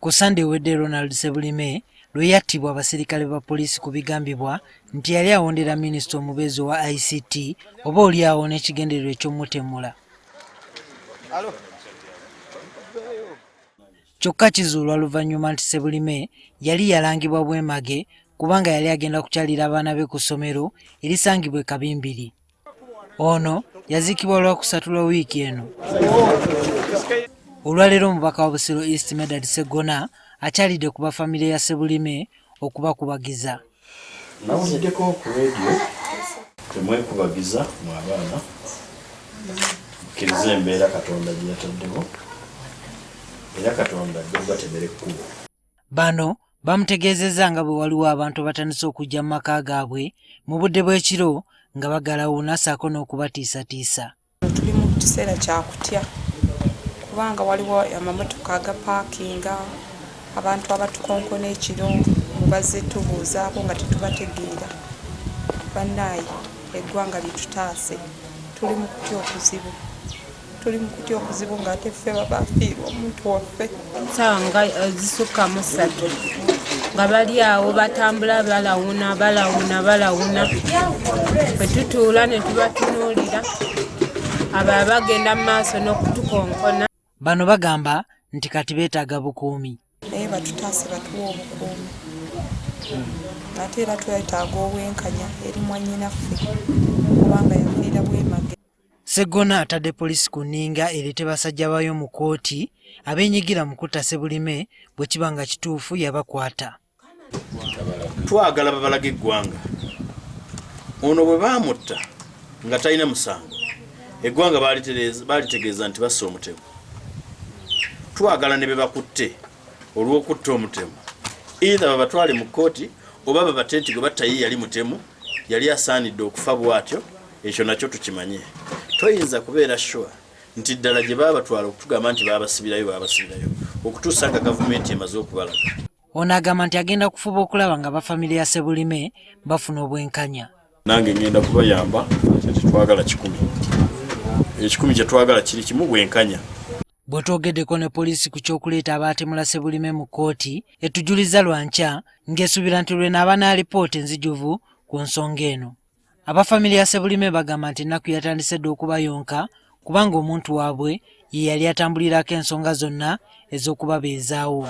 Ku Ssande ewedde Ronald Ssebulime lwe yattibwa abaserikale ba poliisi ku bigambibwa nti yali awondera minisita omubeezi owa ICT oba oli awo n'ekigendererwa eky'omutemula. Kyokka kizuulwa luvannyuma nti Ssebulime yali yalangibwa bwemage kubanga yali agenda kukyalira abaana be ku ssomero erisangibwa e Kabimbiri. Ono yaziikibwa Lwakusatu lwa wiiki eno. Olwaleero omubaka wa Busiro East Medard Sseggona akyalidde ku bafamire ya Ssebulime okubakubagiza. Nawuliddeko ku leediyo temwekubagiza mwe abaana mukkirize embeera Katonda gye yataddewo era Katonda ajja kubatemera ekkubo. Bano bamutegeezezza nga bwe waliwo abantu abatandise okujja mu maka gaabwe mu budde bw'ekiro nga bagalawuna ssaako n'okubatiisatiisa. Tuli mu kiseera kya kutya kubanga waliwo amamotoka agapaakinga, abantu abatukonkona ekiro mbu bazze tubuuzaako nga tetubategeera. Bannaaye eggwanga litutaase, tuli mu kutya okuzibu. Tuli mu kutya okuzibu ng'ate ffe babafiirwa omuntu waffe. Saawa nga zisukka mu 3 nga bali awo batambula balawuna balawuna balawuna, bwe tutuula ne tubatunuulira abo abagenda mu maaso n'okutukonkona. Bano bagamba nti kati beetaaga bukuumi. Naye batutaase batuwe obukuumi, ate era twetaaga obwenkanya eri mwannyinaffe kubanga yafiira bwemage. Sseggona atadde poliisi ku nninga ereete basajja baayo mu kkooti abeenyigira mu kutta Ssebulime bwe kiba nga kituufu yabakwata. Twagala babalage eggwanga. Ono bwe baamutta nga talina musango, eggwanga baalitegeeza nti basse omutemu. Twagala ne be bakutte olw'okutta omutemu, either babatwale mu kkooti oba babate nti gwe batta ye yali mutemu, yali asaanidde okufa bw'atyo. Ekyo nakyo tukimanye. Toyinza kubeera sure nti ddala gye baabatwala okutugamba nti baabasibirayo baabasibirayo okutuusa nga gavumenti emaze okubalaga. Ono agamba nti agenda kufuba okulaba nga bafamire ya Ssebulime bafuna obwenkanya. Nange ngenda kubayamba, ate tetwagala 100. 100 kye twagala kiri kimu, bwenkanya. Bwe twogeddeko ne poliisi ku ky'okuleeta abaatemula Ssebulime mu kkooti, etujuliza lwa nkya ng'esuubira nti lw'enaaba n'alipoota enzijuvu ku nsonga eno. Aba famire ya Ssebulime bagamba nti ennaku yatandise dda okubayonka kubanga omuntu waabwe ye yali atambulirako ensonga zonna ez'okubabeezaawo.